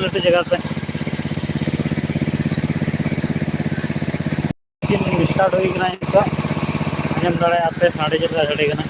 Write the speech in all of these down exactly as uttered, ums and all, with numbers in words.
ᱞᱟᱹᱴᱩ ᱡᱟᱭᱜᱟ ᱛᱮ᱾ ᱤᱥᱤᱱ ᱥᱴᱟᱨᱴ ᱦᱩᱭ ᱠᱟᱱᱟ ᱱᱤᱛᱚᱜ᱾ ᱟᱸᱡᱚᱢ ᱫᱟᱲᱮᱭᱟᱜᱼᱟ ᱯᱮ, ᱥᱟᱰᱮ ᱪᱮᱫ ᱞᱮᱠᱟ ᱥᱟᱰᱮ ᱠᱟᱱᱟ᱾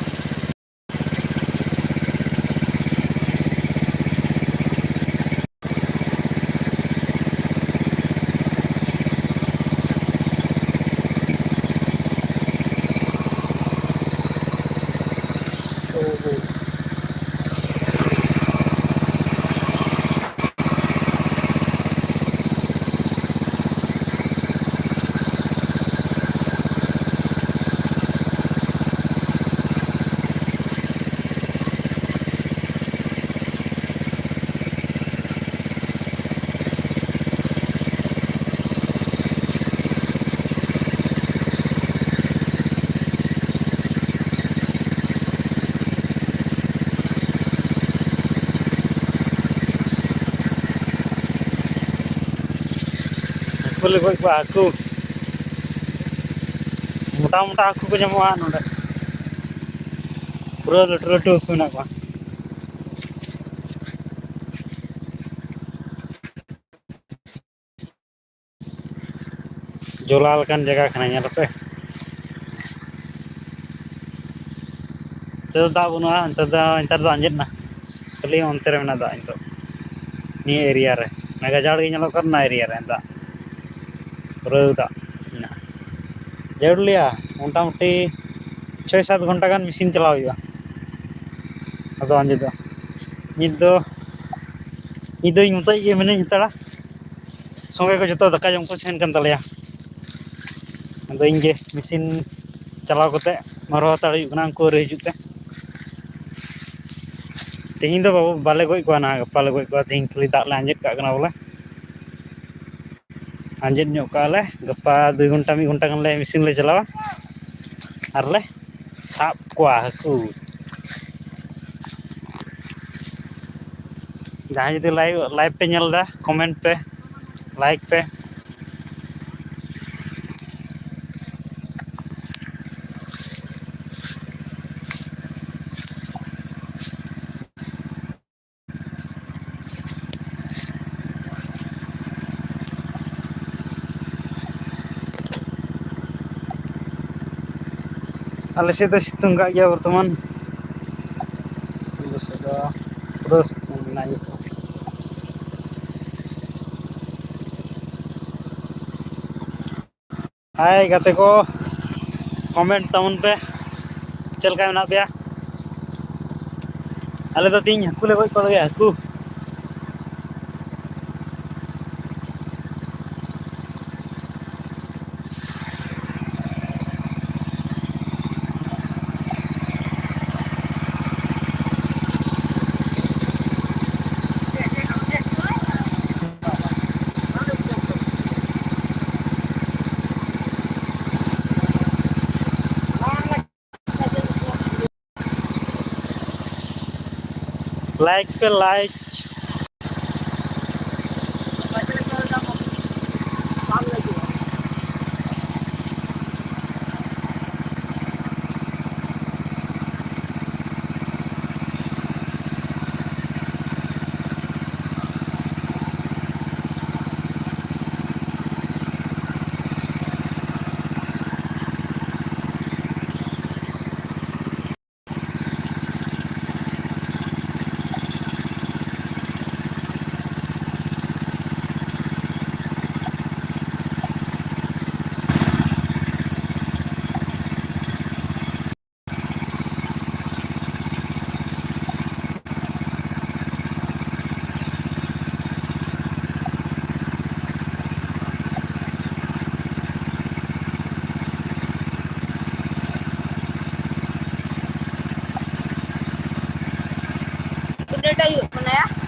ᱦᱟᱹᱠᱩ ᱞᱮ ᱜᱚᱡ ᱠᱚᱣᱟ, ᱦᱟᱹᱠᱩ᱾ ᱢᱚᱴᱟ ᱢᱚᱴᱟ ᱦᱟᱹᱠᱩ ᱠᱚ ᱧᱟᱢᱚᱜᱼᱟ ᱱᱚᱰᱮ, ᱯᱩᱨᱟᱹ ᱞᱟᱹᱴᱩ ᱞᱟᱹᱴᱩ ᱦᱟᱹᱠᱩ ᱢᱮᱱᱟᱜ ᱠᱚᱣᱟ᱾ ᱡᱚᱞᱟ ᱞᱮᱠᱟᱱ ᱡᱟᱭᱜᱟ ᱠᱟᱱᱟ, ᱧᱮᱞ ᱯᱮ᱾ ᱱᱚᱛᱮ ᱫᱚ ᱫᱟᱜ ᱵᱟᱹᱱᱩᱜᱼᱟ, ᱱᱮᱛᱟᱨ ᱫᱚ, ᱱᱮᱛᱟᱨ ᱫᱚ ᱟᱸᱡᱮᱫ ᱮᱱᱟ᱾ ᱠᱷᱟᱹᱞᱤ ᱚᱱᱛᱮ ᱨᱮ ᱢᱮᱱᱟᱜ ᱫᱟᱜ ᱱᱤᱛᱚᱜ, ᱱᱤᱭᱟᱹ ᱮᱨᱤᱭᱟ ᱨᱮ᱾ ᱚᱱᱟ ᱜᱟᱡᱟᱲ ᱜᱮ ᱧᱮᱞᱚᱜ ᱠᱟᱱᱟ, ᱚᱱᱟ ᱮᱨᱤᱭᱟ ᱨᱮ ᱫᱟᱜ, ᱯᱩᱨᱟᱹ ᱫᱟᱜ ᱢᱮᱱᱟᱜᱼᱟ᱾ ᱡᱟᱹᱨᱩᱲ ᱞᱮᱭᱟ ᱢᱚᱴᱟᱢᱩᱴᱤ ᱪᱷᱚᱭ ᱥᱟᱛ ᱜᱷᱚᱱᱴᱟ ᱜᱟᱱ ᱢᱮᱥᱤᱱ ᱪᱟᱞᱟᱣ ᱦᱩᱭᱩᱜᱼᱟ, ᱟᱫᱚ ᱟᱸᱡᱮᱫᱚᱜᱼᱟ᱾ ᱱᱤᱛ ᱫᱚ, ᱱᱤᱛ ᱫᱚ ᱤᱧ ᱢᱚᱛᱚᱡ ᱜᱮ ᱢᱤᱱᱟᱹᱧ ᱦᱟᱛᱟᱲᱟ᱾ ᱥᱚᱸᱜᱮ ᱠᱚ ᱡᱚᱛᱚ ᱫᱟᱠᱟ ᱡᱚᱢ ᱠᱚ ᱛᱟᱦᱮᱱ ᱠᱟᱱ ᱛᱟᱞᱮᱭᱟ᱾ ᱟᱫᱚ ᱤᱧ ᱜᱮ ᱢᱮᱥᱤᱱ ᱪᱟᱞᱟᱣ ᱠᱟᱛᱮ ᱢᱟᱨᱣᱟ ᱦᱟᱛᱟᱲ ᱦᱩᱭᱩᱜ ᱠᱟᱱᱟ, ᱩᱱᱠᱩ ᱟᱹᱣᱨᱤ ᱦᱤᱡᱩᱜ ᱛᱮ᱾ ᱛᱮᱦᱮᱧ ᱫᱚ ᱵᱟᱵᱚ, ᱵᱟᱞᱮ ᱜᱚᱡ ᱠᱚᱣᱟ ᱱᱟᱦᱟᱜ, ᱜᱟᱯᱟ ᱞᱮ ᱜᱚᱡ ᱠᱚᱣᱟ᱾ ᱛᱮᱦᱮᱧ ᱠᱷᱟᱹᱞᱤ ᱫᱟᱜ ᱞᱮ ᱟᱸᱡᱮᱫ ᱠᱟᱜ ᱠᱟᱱᱟ ᱵᱚᱞᱮ, ᱟᱸᱡᱮᱫ ᱧᱚᱜ ᱠᱟᱜᱼᱟ ᱞᱮ᱾ ᱜᱟᱯᱟ ᱫᱩᱭ ᱜᱷᱚᱱᱴᱟ, ᱢᱤᱫ ᱜᱷᱚᱱᱴᱟ ᱜᱟᱱ ᱞᱮ ᱢᱮᱥᱤᱱ ᱞᱮ ᱪᱟᱞᱟᱣᱟ ᱟᱨ ᱞᱮ ᱥᱟᱵ ᱠᱚᱣᱟ ᱦᱟᱹᱠᱩ᱾ ᱡᱟᱦᱟᱸᱭ ᱡᱩᱫᱤ ᱞᱟᱭᱤᱵᱷ, ᱞᱟᱭᱤᱵᱷ ᱯᱮ ᱧᱮᱞ ᱮᱫᱟ, ᱠᱚᱢᱮᱱᱴ ᱯᱮ, ᱞᱟᱭᱤᱠ ᱯᱮ᱾ ᱟᱞᱮ ᱥᱮᱫ ᱫᱚ ᱥᱤᱛᱩᱝ ᱠᱟᱜ ᱜᱮᱭᱟ ᱵᱚᱨᱛᱚᱢᱟᱱ᱾ ᱟᱞᱮ ᱥᱮᱫ ᱫᱚ ᱯᱩᱨᱟᱹ ᱥᱤᱛᱩᱝ ᱢᱮᱱᱟᱜ ᱜᱮᱭᱟ᱾ ᱦᱟᱭ ᱜᱟᱛᱮ ᱠᱚ, comment ᱛᱟᱵᱚᱱ ᱯᱮ, ᱪᱮᱫ ᱞᱮᱠᱟ ᱢᱮᱱᱟᱜ ᱯᱮᱭᱟ? ᱟᱞᱮ ᱫᱚ ᱛᱤᱦᱤᱧ ᱦᱟᱹᱠᱩ ᱞᱮ ᱜᱚᱡ ᱠᱚ ᱞᱟᱹᱜᱤᱫ, ᱦᱟᱹᱠᱩ᱾ Like ᱯᱮ, like᱾ ᱠᱩᱲᱤ ᱴᱟᱠᱟ ᱦᱩᱭᱩᱜ ᱠᱟᱱᱟ᱾